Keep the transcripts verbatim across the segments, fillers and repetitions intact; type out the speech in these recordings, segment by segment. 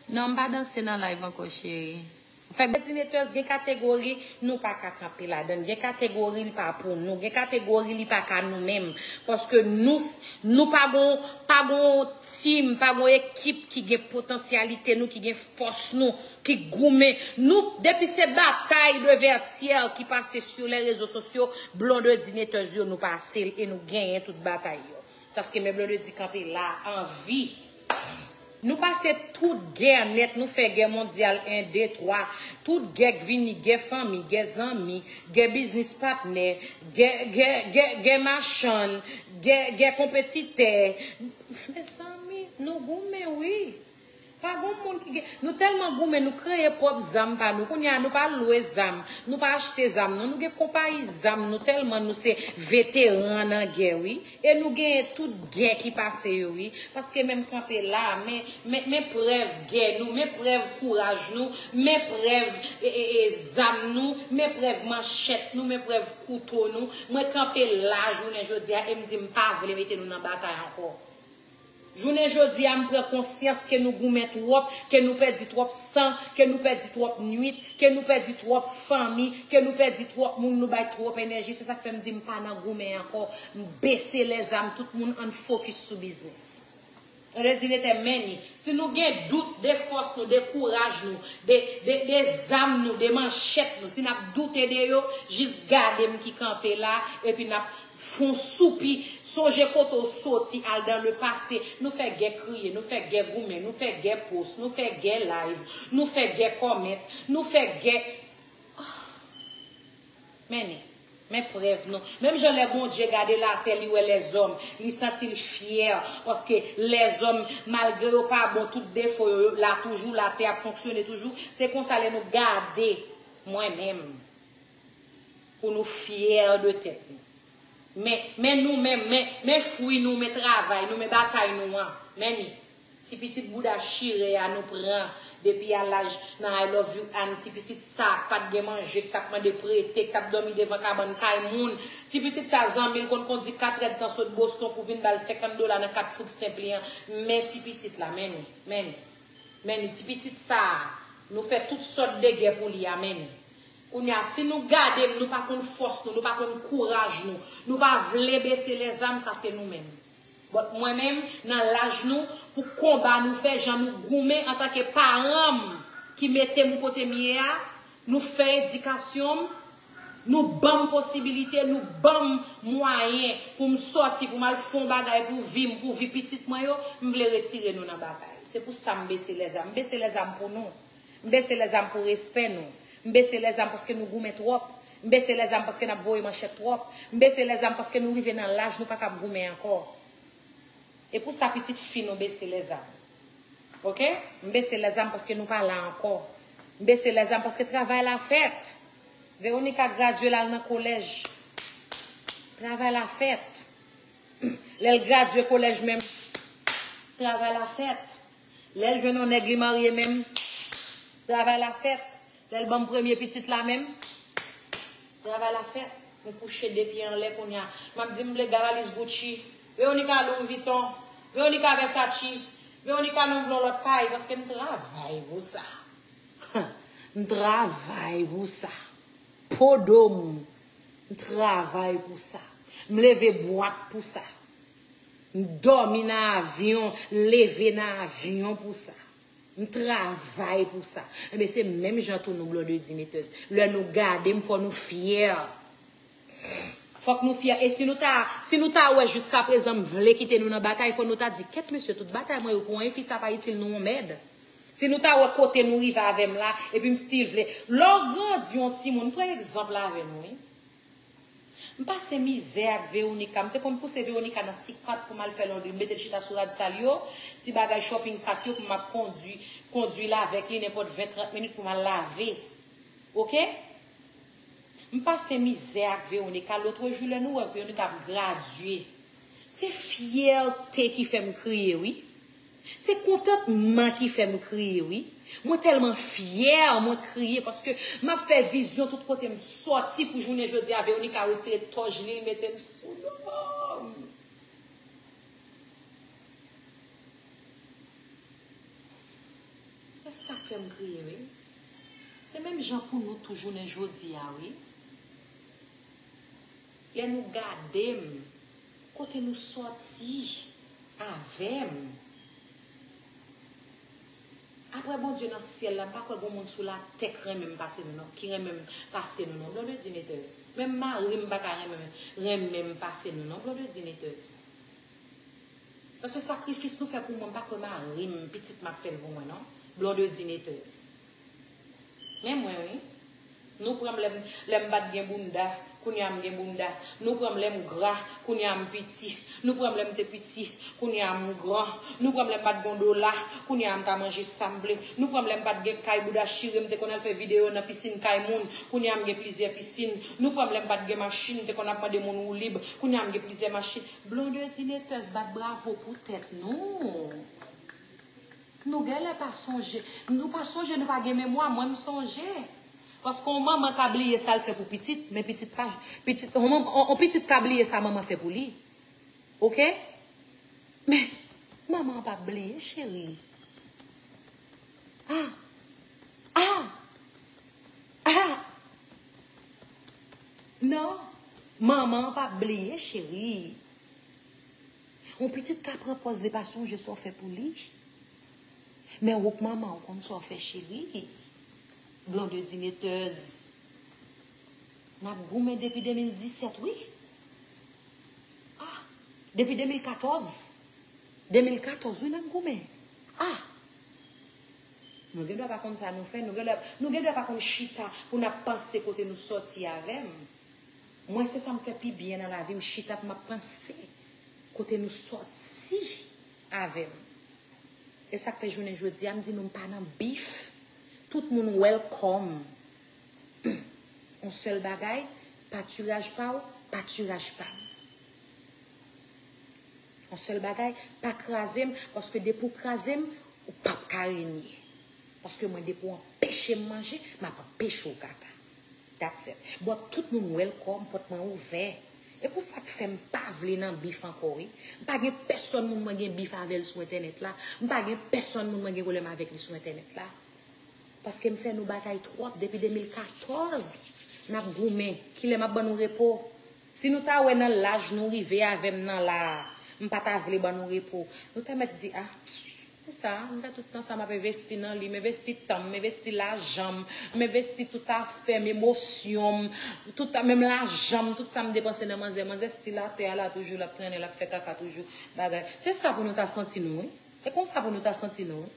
Non, m pa danse nan live ankò, cheri. Fè Dine Tèz gen kategori, nou pa ka kanpe ladan. Gen kategori, li pa pou nou. Gen kategori, li pa ka nou menm. Paske nou, nou pa gon, pa gon team, pa gon ekip ki gen potansyalite nou, ki gen fòs nou, ki goumen. Nou, depi se batay de Vètyè ki pase sou lè rezo sosyo, Blondedy Dine Tèz yo, nou pase l e nou genyen tout batay yo. Paske men Blondedy kanpe la, an vi. Nou pase tout gè nèt, nou fè gè mondyal en, de, twa, tout gè k vini, gè fanmi, gè zanmi, gè biznis patnè, gè, gè, gè, gè machann, gè, gè konpetitè. Mezanmi, nou goumen, wi. Pa gon moun ki gen, nou tèlman goumen, nou kreye pwòp zam pa nou. Kounye a, nou pa lwe zam, nou pa achte zam, non. Nou gen konpayi zam, nou tèlman nou se veteran nan gè, wi. E nou genyen tout gè ki pase yo, wi. Paske menm kanpe la, men, men, men prèv gè nou, men prèv kouraj nou, men prèv e, e, e, zam nou, men prèv manchèt nou, men prèv kouto nou. Mwen kanpe la jounen jodi a e m di m pa vle mete nou nan batay ankò. Jounen jodi a, m pran konsyans ke nou goumen twòp, ke nou pèdi twòp san, ke nou pèdi twòp nwit, ke nou pèdi twòp fanmi, ke nou pèdi twòp moun, nou bay twòp enèji. Se sa k fè m di m pa nan goumen ankò. M bese lèzam, tout moun ann fokis sou biznis. Ann di nete men ni. Si nou gen dout de fòs nou, de kouraj nou, de, de, de zam nou, de manchèt nou, si n ap doute de yo, jis gade m ki kanpe la, epi n ap fè yon soupi, sonje kote w soti, al dans le passé. Nou fè gè kriye, nou fè gè goumen, nou fè gè post, nou fè gè live, nou fè gè comment, nou fè gè. Men ni, men prèv nou. Menm jan lè Bondye gade latè, li wè lèzòm, li santi l fyè, paske lèzòm, malgre yo pa bon, tout defo yo, yo la toujou, latè ap fonksyone toujou. Se konsa lè nou gade mwen menm, pou nou fyè de tèt nou. Men, men nou menm, men, men fwi nou, men travay nou, men batay nou an. Men ni. Ti pitit bouda chire a nou pran depi a laj nan I love you Ann, ti pitit sa k pa t gen manje, k t ap mande prete, k t ap dòmi devan kabann kay moun. Ti pitit sa zanmi l konn kondi kat èdtan sot Boston pou vin ba l senkant dola nan kat food stamp li an. Men ti pitit la, men ni, men ni, men ni. Ti pitit sa a, nou fè tout sòt de gè pou li a, men ni. Kounye a, si nou gade m, nou pa konn fòs nou, nou pa konn kouraj nou, nou pa vle bese lèzam, sa se nou menm. But mwen menm, nan laj nou, pou konba nou fè, jan nou goumen antanke paran m ki mete m kote m ye a, nou fè edikasyon m, nou ban m posibilite, nou ban m mwayen pou m sòti, pou m al fè yon bagay pou vi m, pou vi pitit mwen yo, m vle retire nou nan batay. Se pou sa m bese lèzam. M bese lèzam pou nou. M bese lèzam pou respè nou. M bese lèzam paske nou goumen twòp. M bese lèzam paske n ap voye manchèt twòp. M bese lèzam paske nou rive nan laj nou pa kab goumen ankò. E pou sa pitit fi nou bese lèzam. Oke? M bese lèzam paske nou pa la ankò. M bese lèzam paske travay la fèt. Veronica gradye l al nan kolèj. Travay la fèt. Lè l gradye kolèj menm, travay la fèt. Lè l jwenn yon nèg li marye menm, travay la fèt. Lè l ban m premye pitit la menm, travay la fèt. M kouche de pye anlè kounye a. M ap di m vle ga valiz Gucci. Veronica Louis Vuitton. Veronica Versace. Veronica non vle yon lòt kay paske m travay pou sa. M travay pou sa. Po do m. M travay pou sa. M leve bwat pou sa. M dòmi nan avyon, leve nan avyon pou sa. M travay pou sa. Enben, se menm jan tou nou Blondedy Metteuse. Lè nou gade m, fò nou fyè. Fòk nou fyè. E si nou ta, si nou ta wè jiskaprezan m vle kite nou nan batay, fò nou ta di, kèt mesye, tout batay mwen yo pou anyen, fi sa pa itil nou yon mèd. Si nou ta wè kote nou rive avè m la, epi m still vle. Lè w grandi yon timoun, pran egzanp la avè m, wi. M pase mizè ak Veronica. M te konn pouse Veronica nan ti kat pou m al fè londri. M mete l chita sou rad sal yo, ti bagay shopping kat yo pou m ap kondui, kondui l avèk li nenpòt ven trant minit pou m al lave. Oke? M pase mizè ak Veronica. Lòt jou lè nou wè Veronica ap gradye. Se fyète ki fè m kriye, wi. Se kontantman ki fè m kriye, wi. Mwen tèlman fyè, mwen kriye paske m ap fè vizyon tout kote m sòti pou jounen jodi a, Veronica retire tòj li, li mete l sou do m. Se sa k fè m kriye, wi. Se menm jan pou nou tou jounen jodi a, wi. Lè nou gade m, kote nou sòti avè m. Apre Bondye nan syèl la, m pa kwè gon moun sou latè k renmen m pase nou, non, ki renmen m pase nou, non. Blondedy Neters. Menm mari m pa ka renmen, renmen m pase nou, non. Blondedy Neters. Paske sakrifis nou fè pou mwen, m pa kwè mari m, pitit m ap fè l pou mwen, non. Blondedy Neters. Men mwen, wi. Nou pran m lè m, lè m pa t gen bounda, kounye a m gen bounda. Nou pran m lè m gra, kounye a m piti. Nou pran m lè m te piti, kounye a m gran. Nou pran m lè m pa t gen dola, kounye a m ka manje sa m vle. Nou pran m lè m pa t gen kay bouda chire, m te konn al fè videyo nan pisin kay moun. Kounye a m gen plizyè pisin. Nou pran m lè m pa t gen machin, m te konn ap mande moun woulib. Kounye a m gen plizyè machin. Blondedy Neters bat bravo pou tèt nou. Nou genlè pa sonje. Nou pa sonje, nou pa gen memwa. Mwen, m sonje. Paske yon manman ka bliye sa l fè pou pitit, men pitit pa, pitit, yon manm-, yon, yon pitit ka bliye sa manman fè pou li. Oke? Men, manman an p ap bliye, cheri. Ah! Ah! Ah! Non, manman an p ap bliye, cheri. Yon pitit ka pran pòz li pa sonje sa w fè pou li. Men ou k manman, ou konn sa w fè, cheri. Blondedy Neters. N ap goumen depi de mil disèt, wi. Ah, depi de mil katòz. De mil katòz, wi, n ap goumen. Ah! Nou gen dwa pa konn sa nou fè, nou gen dwa, nou gen dwa pa konn chita pou n ap panse kote nou sòti avè m. Mwen, se sa m fè pi byen nan lavi m, chita pou m ap panse kote nou sòti avè m. E sa k fè jounen jodi a, m di nou m pa nan bif. Tout moun welcome. Yon sèl bagay, patiraj pa w, patiraj pa m. Yon sèl bagay, pa kraze m, paske depi w kraze m, ou p ap ka renye. Paske mwen, depi w anpeche m manje, m ap anpeche w kaka. That's it. But tout moun welcome, pòt mwen ouvè. E pou sa k fè m pa vle nan bif ankò, wi. M pa gen pèsòn moun mwen gen bif avè l sou entènèt la. M pa gen pèsòn moun mwen gen pwoblèm avèk li sou entènèt la. Paske m fè nou batay twòp depi de mil katòz. N ap goumen. Kilè m ap ban nou repo? Si nou ta wè nan laj nou rive avè m nan la a, m pa ta vle ban nou repo. Nou ta mèt di, ah, se sa, m fè tout tan sa m ap envesti nan li, m envesti tan m, m envesti lajan m, m envesti tout afè m, emosyon m, tout, menm lajan m, tout sa m depanse nan manzè. Manzè still atè a la toujou, l ap trennen, l ap fè kaka toujou, bagay. Se sa pou nou ta santi nou, wi. E konsa pou nou ta santi nou, wi.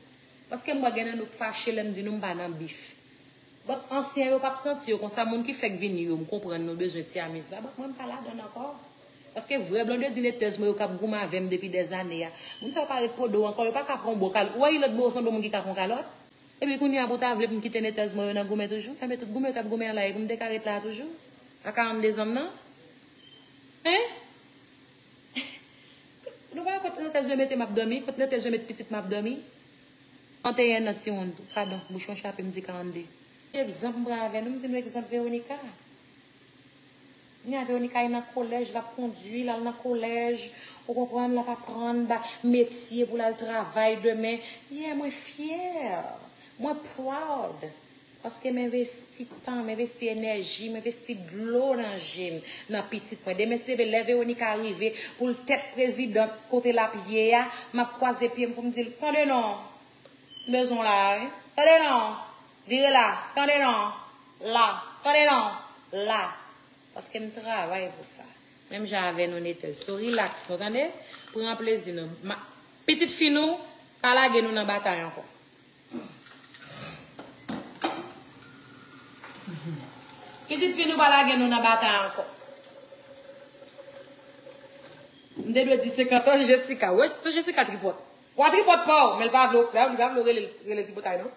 Paske m wè gen nan nou k fache lè m di nou m pa nan bif. But ansyen yo p ap santi yo konsa, moun ki fèk vini yo, m konprann nou bezwen ti amiz la, but mwen m pa ladann ankò. Paske vrè Blondedy Neters mwen yo k ap goumen avè m depi dèzane a. Moun sa yo pa ret podo ankò, yo pa ka pran yon bon kal-, ou wè lòt bò yo sanble moun ki ka pran kalòt. Epi kounye a pou w ta vle pou m kite Neters mwen yo nan goumen toujou, enben tout goumen yo t ap goumen an la, e pou m te ka ret la a toujou? A karannde zan m nan? Hein? Nou pa wè kot Netez yo mete m ap dòmi, kot Netez yo met pitit m ap dòmi. Trannteyen nan timoun, padon, bouch mwen chape, m di karannde. Egzanp m pran avè nou, m di nou egzanp Veronica. Kounye a Veronica al nan kolèj, l ap kondui, l al nan kolèj, ou konprann, l ap aprann ba metye pou l al travay demen. Yeah, mwen fyè, mwen proud. Paske m envesti tan, m envesti enèji, m envesti dlo nan je m, nan pitit mwen. Demen se leve lè Veronica rive pou l tèt prezidant kote l ap ye a, m ap kwaze pye m pou m di l, tande non, m bezwen w la a, wi. Tande non, vire la, tande non, la, tande non, la. Paske m travay pou sa. Menm jan avè nou Netez. So relax nou, tande? Pran plezi nou. Ma-, pitit fi nou, pa lage nou nan batay ankò. Pitit fi nou pa lage nou nan batay ankò. M te dwe di senkant an, Jessica. Wè, tou Jessica tripòt. Wa tripòt pa w, men l pa vle, li pa vle w rele l, rele l tripotay non.